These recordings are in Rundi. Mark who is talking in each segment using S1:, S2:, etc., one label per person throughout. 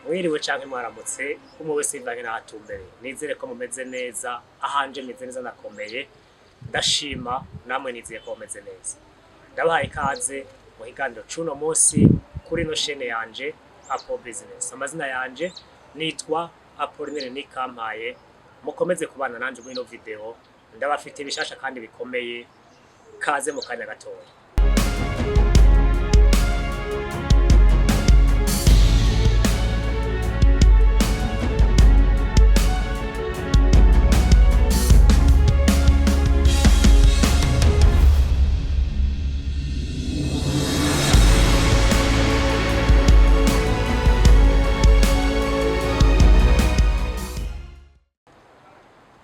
S1: Mwiriwe canke mwaramutse, umwe wese bivanye n'ahatumbereye. Nizere ko mumeze neza. Ahanje meze neza, nakomeye, ndashima. Namwe nizeye ko mumeze neza. Ndabahaye ikaze mu kiganiro c'uno munsi kuri ino shene yanje Apple Business. Amazina yanje nitwa Apollinaire Nikampaye. Mukomeze kubana nanje muri ino video, ndabafite ibishasha kandi bikomeye. Kaze mu kanya gatoya.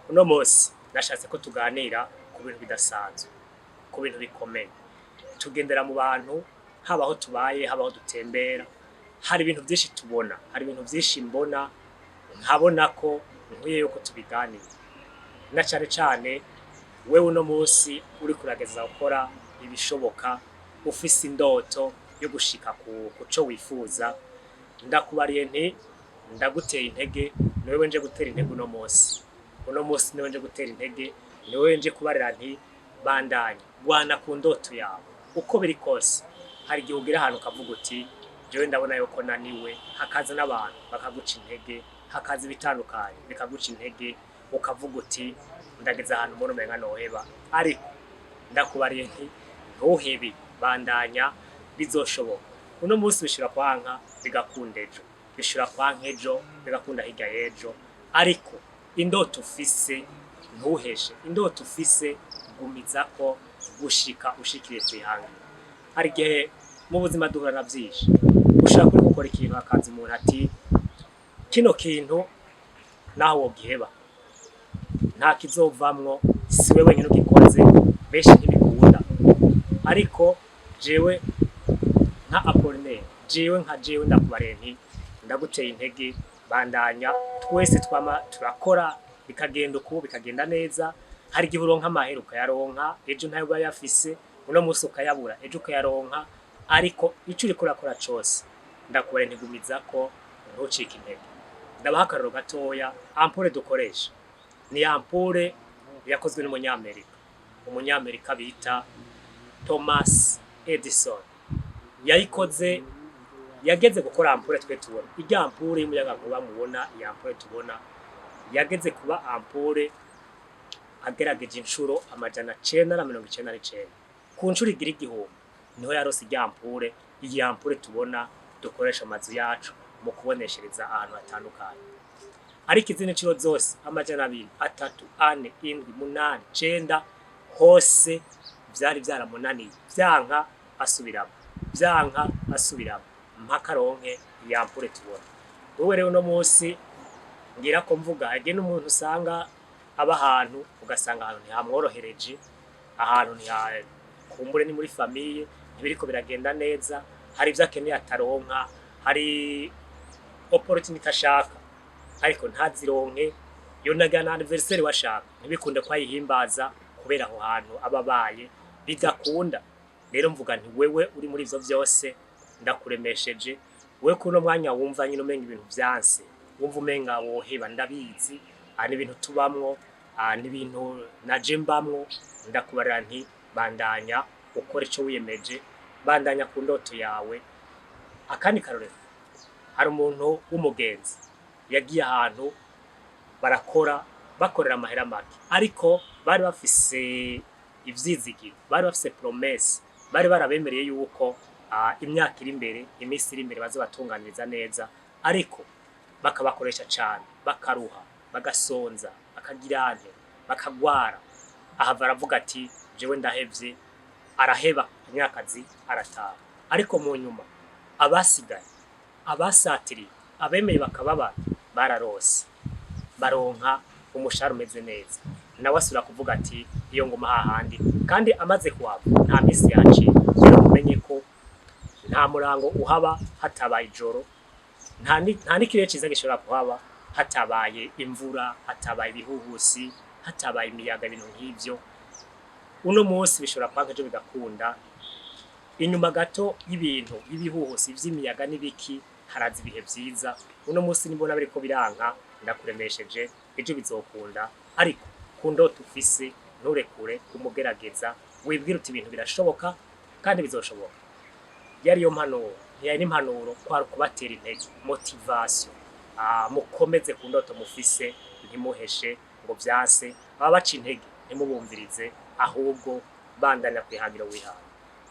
S1: Uno munsi nashatse ko tuganira ku bintu bidasanzwe, ku bintu bikomeye. Tugendera mu bantu, haba aho tubaye, haba aho dutembera, hari ibintu byinshi tubona, hari ibintu byinshi mbona nkabona ko nkwiye yuko tubiganira, na cane cane wewe uno munsi uri kurageza gukora ibishoboka, ufise indoto yo gushika ku co wifuza. Ndakubariye nti ndaguteye intege. Niwewe nje gutera intege uno munsi. Uno munsi niwe nje gutera intege, niwewe nje kubarira nti bandanya gwana ku ndoto yawe uko biri kose. Hari igihe ugira ahantu ukavuga uti jewe ndabona yuko naniwe, hakaza n'abantu bakaguca intege, hakaza ibitandukanye bikaguca intege, ukavuga uti ndageze ahantu mbona umenga noheba. Ariko ndakubariye nti ntuhebe, bandanya, bizoshoboka. Uno munsi bishobora kwanka bigakunda ejo, bishobora kwanka ejo bigakunda hirya y'ejo, ariko indoto ufise ntuheshe, indoto ufise gumizako gushika ushikiriye kwihangiro. Hari igihe mu buzima duhura na vyinshi. Ushaka kuri gukora ikintu, hakaza umuntu ati kino kintu naho wogiheba nta kizovamwo, si we wenyine ugikoze, benshi ntibikunda. Ariko jewe nka Apollinaire, jewe nka jewe, ndakubariye nti ndaguteye intege, bandanya. Twese twama turakora bikagenda uku, bikagenda neza. Hari igihe uronka amahera, ukayaronka ejo ntayo uba yafise, uno munsi ukayabura, ejo ukayaronka. Ariko ico uriko urakora cose, ndakubariye ntigumizako, ntucike intege. Ndabaha akarorero gatoya. Ampoule dukoresha ni ampoule yakozwe n'umunyamerika, umunyamerika bita Thomas Edison. Yayikoze, yageze gukora ampoule twe tubona, irya ampoule y'umuyagankuba mubona. Iyi ampoule tubona yageze kuba ampoule agerageje inshuro 999. Ku nshuro igira 1000 niho yarose irya ampoule, iyi ampoule tubona dukoresha amazu yacu mu kuboneshereza ahantu hatandukanye. Ariko izindi nshuro zose, 200, 3, 4, 7, 8, 9, hose vyari vyaramunaniye, vyanka asubiramo, vyanka asubiramo, mpaka aronke iyi ampoule tubona. Wewe rero uno munsi ngira ko mvuga ege n'umuntu usanga aba ahantu, ugasanga ahantu ntihamworohereje, ahantu ntihakumbure ni muri famille ntibiriko biragenda neza, hari ivyo akeneye ataronka, hari opportunity ashaka ariko ntazironke, yonaga na anniversaire washaka ntibikunde ko ayihimbaza kubera aho hantu aba abaye bidakunda. Rero mvuga nti wewe uri muri ivyo vyose, ndakuremesheje. Wewe kuno mwanya wumva nyine umenga ibintu vyanse, wumva umenga woheba, ndabizi, ni ibintu tubamwo, ni ibintu naje mbamwo. Ndakubarira nti bandanya ukora ico wiyemeje, bandanya ku ndoto yawe. Akandi karorero, hari umuntu w'umugenzi yagiye ahantu barakora, bakorera amahera make, ariko bari bafise ivyizigiro, bari bafise promesse, bari barabemereye yuko imyaka iri imbere, iminsi iri imbere bazobatunganiriza neza. Ariko bakabakoresha cane, bakaruha, bagasonza, bakagirante, bakagwara. Ahava aravuga ati jewe ndahevye. Araheba imyakazi, arataha. Ariko mu nyuma abasigaye, abasatiriye, abemeye bakababara, bararose, baronka umushahara umeze neza. Nawe asubira kuvuga ati iyo nguma hahandi. Kandi amaze kuhava nta minsi yaciye. Rero mumenye ko nta murango uhaba hatabaye ijoro, nta n'ikirere ciza gishobora kuhaba hatabaye imvura, hatabaye ibihuhusi, hatabaye imiyaga, ibintu nk'ivyo. Uno munsi bishobora kwanga, ejo bigakunda. Inyuma gato y'ibintu y'ibihuhusi vy'imiyaga n'ibiki. Haraza ibihe vyiza. Uno munsi nimbona biriko biranka, ndakuremesheje, ejo bizokunda. Ariko ku ndoto ufise, nturekure umugerageza, wibwire uti ibintu birashoboka kandi bizoshoboka. Yari yo mpanuro, ntiyari n'impanuro, kwari ukubatera intege, motivation. Mukomeze ku ndoto mufise, ntimuheshe ngo vyanse. Ababaca intege ntimubumvirize, ahubwo bandanya kwihangiro wihaye.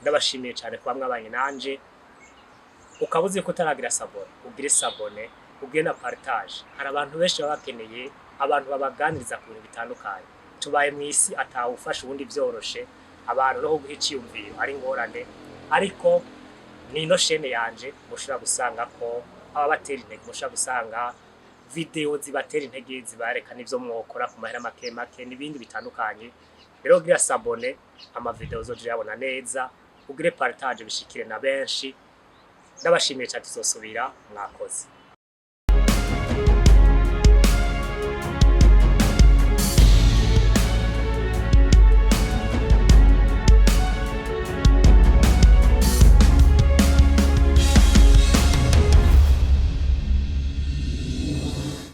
S1: Ndabashimiye cyane kuba mwabanye nanje. Ukaba uzi ko utaragira s'abonner, ugire s'abonner, ugire na partage. Hari abantu benshi baba bakeneye abantu babaganiriza ku bintu bitandukanye. Tubaye mu isi atawufasha ubundi vyoroshe, abantu no kuguha iciyumviro ari ingorane, ariko ni ino chaîne yanje mushobora gusanga ko ababatera intege, mushobora gusanga video zibatera intege, zibareka n'ivyo mwokora ku mahera make make n'ibindi bitandukanye. Rero gira s'abonner, ama video uzoja uyabona neza, ugire partage bishikire na benshi. Ndabashimiye cyane, tuzosubira. Mwakoze.